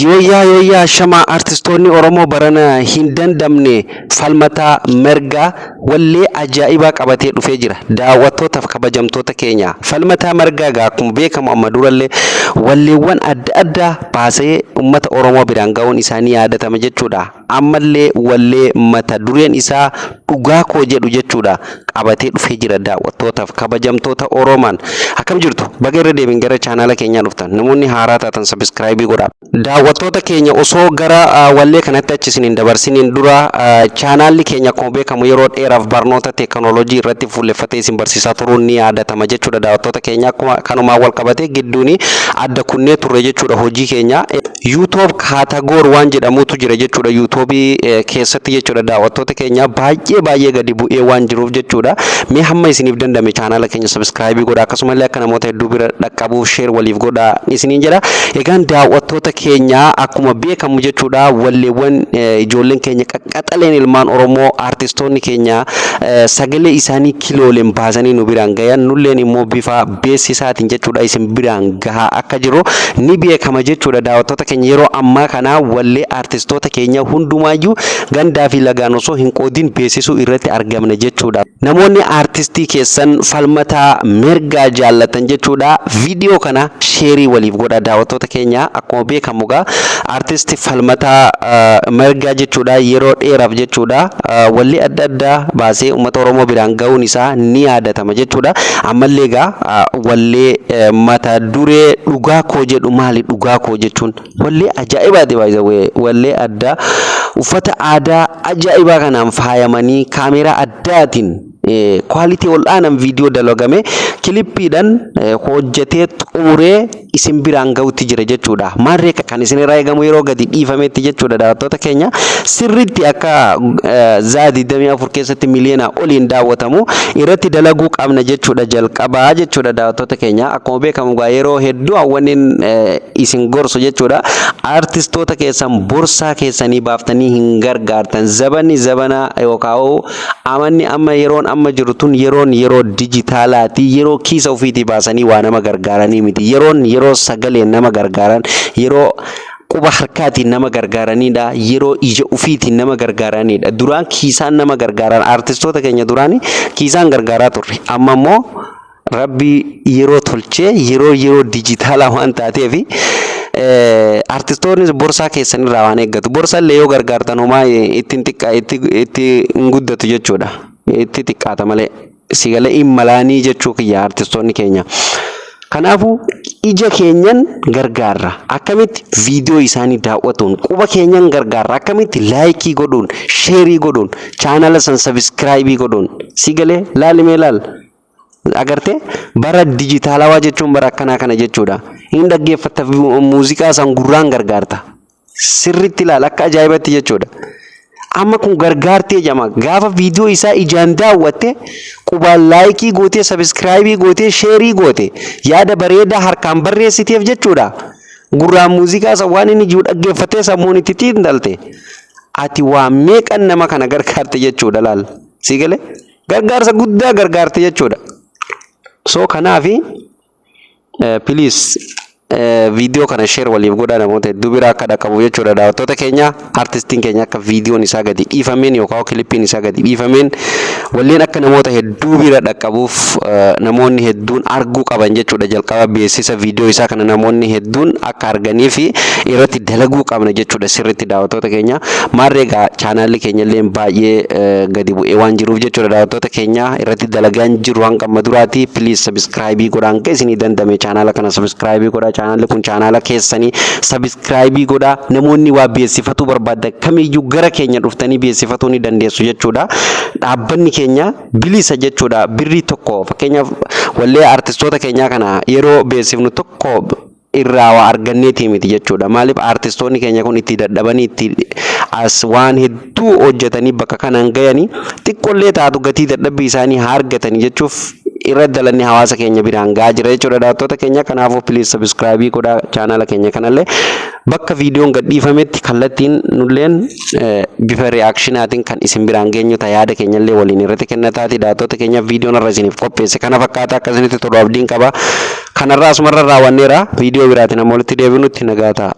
Yooyyaa yooyyaa, shamaa artistoonni Oromoo barana hin dandamne. Falmataa Margaa wallee ajaa'ibaa qabatee dhufee jira. Daawwattootaaf kabajamtoota keenya, Falmataa Margaa egaa akkuma beekamu amma durallee walleewwan adda addaa baasee uummata Oromoo biraan ga'uun isaanii yaadatama jechuudha. Ammallee wallee mata dureen isaa "Dhugaa Koo" jedhu jechuudha qabatee dhufee jira. Daawwattootaaf kabajamtoota Oromaan, akkam jirtu? Baga irra deebiin gara chaanaala keenyaa dhuftan. Namoonni haaraa taatan subscribe godhaa. Daawwattoota keenya, osoo gara wallee kanatti achi isin hin dabarsiniin dura, chaanaalli keenya akkuma beekamu yeroo dheeraaf barnoota teekinooloojii irratti fuulleffatee isin barsiisaa turuun ni yaadatama jechuudha. Daawwattoota keenya, akkuma kanumaan wal qabatee gidduun adda kunnee turre jechuudha hojii keenya. YouTube category waan jedhamutu jira jechuudha YouTubeii keessatti jechuudha. Daawwattoota keenya, baay'ee baay'ee gadi bu'ee waan jiruuf jechuudha. Mee hamma isiniif dandame chaanaala keenya subscribe godhaa, akkasumallee akka namoota hedduu bira dhaqqabuuf share waliif godhaa isiniin jedha. Egaan daawwattoota keenya, akkuma beekamu jechuudha, walleewwan ijoolleen keenya qaqqaxaleen ilmaan Oromoo, artistoonni keenya sagalee isaanii kilooleen baasanii nu biraan gayan, nulleen immoo bifa beeksisaatiin jechuudha isin biraan gahaa akka jiru ni beekama jechuudha. Daawwattoota keenya, yeroo ammaa kana wallee artistoota keenya hundumaayyuu gandaa fi lagaan osoo hin qoodin beeksisuu irratti argamna jechuudha. Namoonni artistii keessan Falmataa Mirgaa jaallatan jechuudha, viidiyoo kana share waliif godha. Daawwattoota keenya, akkuma beekamu gaa artisti Falmataa Mirgaa jechuudha yeroo dheeraaf jechuudha wallee adda addaa baasee uummata Oromoo biraan ga'uun isaa ni yaadatama jechuudha. Ammallee gaa wallee mata duree "Dhugaa Koo" jedhu. Maali "Dhugaa Koo" jechuun? Wallee ajaa'ibaati, baay'ee wallee addaa, uffata aadaa ajaa'ibaa kanaan faayamanii, kaameeraa addaatiin quality ol'aanaan viidiyoo dalagame, kilippiidhaan hojjetee xumuree isin biraan ga'utti jira jechuudha. Maarree, kan isin irraa eegamu yeroo gadi dhiifametti jechuudha, daawwattoota keenya, sirriitti akka zaa 24 keessatti miliyoona oliin daawwatamu irratti dalaguu qabna jechuudha jalqabaa jechuudha. Daawwattoota keenya, akkuma beekamu gaa yeroo hedduu hawwanniin isin gorsu jechuudha, artistoota keessan borsaa keessanii baaftanii hin gargaartan. Zabanni zabana yookaan amanni amma yeroon amma jiru tun yeroon yeroo dijitaalaati. Yeroo kiisa ofiitii baasanii waa nama gargaaranii miti. Yeroon yeroo sagaleen nama gargaaran, yeroo quba harkaatiin nama gargaaranidha. Yeroo ija ofiitiin nama gargaaranidha. Duraan kiisaan nama gargaaran, artistoota keenya duraan kiisaan gargaaraa turre. Amma immoo Rabbi yeroo tolchee yeroo yeroo dijitaalaa waan taateef artistoonni borsaa keessanirraa waan eeggatu. Borsa illee yoo gargaartan homaa ittiin xiqqaa itti hin guddatu jechuudha. Itti xiqqaata malee. Sigalee imalaanii jechuu kiyya artistoonni keenya. Kanaafuu ija keenyan gargaarra. Akkamitti? Viidiyoo isaanii daawwatuun. Quba keenyan gargaarra. Akkamitti? Like godhuun, share godhuun, chaanala san subscribe godhuun. Sigalee laalimee laal. Agartee, bara dijitaalawaa jechuun bara akkanaa kana jechuudha. Hin dhaggeeffatta, muuziqaa san gurraan gargaarta. Sirriitti ilaala, akka ajaa'ibatti jechuudha. Amma kun gargaartee jedhama. Gaafa viidiyoo isaa ijaan daawwatte, qubaan like gootee, subscribe gootee, share goote, yaada bareedaa harkaan barreessiteef jechuudha. Gurraan muuziqaa san waan inni jiru dhaggeeffattee sammuun itti xiinxalte. Ati waa meeqan nama kana gargaarte jechuudha laal. Sii galee? Gargaarsa guddaa gargaarte jechuudha. So kanaafi please viidiyoo kana share waliif godhaa, namoota hedduu bira akka dhaqqabu jechuudha. Daawwattoota keenya, artistiin keenya akka viidiyoon isaa gadi dhiifameen yookaan kilippiin isaa gadi dhiifameen walleen akka namoota hedduu bira dhaqqabuuf namoonni hedduun arguu qaban jechuudha. Jalqaba beeksisa viidiyoo isaa kana namoonni hedduun akka arganii fi irratti dalaguu qabna jechuudha sirriitti, daawwattoota keenya. Maarree egaa chaanaalli keenya illee baay'ee gadi bu'ee waan jiruuf jechuudha, daawwattoota keenya, irratti dalagaan jiru hanga amma duraati. Please subscribe godhaa. Hanga isinii dandame chaanaala kana subscribe godhaa. Chaanaalli kun chaanaala keessanii, subscribe godhaa. Namoonni waa beeksifatuu barbaadan kamiyyuu gara keenya dhuftanii beeksifatuu ni dandeessu jechuudha. Dhaabbanni keenya bilisa jechuudha. Birrii tokko, fakkeenyaaf wallee artistoota keenyaa kana yeroo beeksifnu tokko irraa waa arganneetii miti jechuudha. Maaliif? Artistoonni keenya kun itti dadhabanii, itti as waan hedduu hojjetanii bakka kanaan gayanii, xiqqoollee taatu gatii dadhabbii isaanii haa argatanii jechuuf irra dalanni hawaasa keenya biraan gahaa jira jechuudha, daawwattoota keenya. Kanaafuu please subscribe godhaa. Chaanaala keenya kanallee bakka viidiyoon gadhiifametti kallattiin nulleen bifa reactionaatiin kan isin biraan geenyu ta'a, yaada keenyallee waliin irratti kennataati. Daawwattoota keenya, viidiyoon irra isiniif qopheesse kana fakkaata. Akka isinitti tolu abdiin qaba. Kanarraa asumarra raawwanneera. Viidiyoo biraatiin amma walitti deebinutti nagaa ta'a.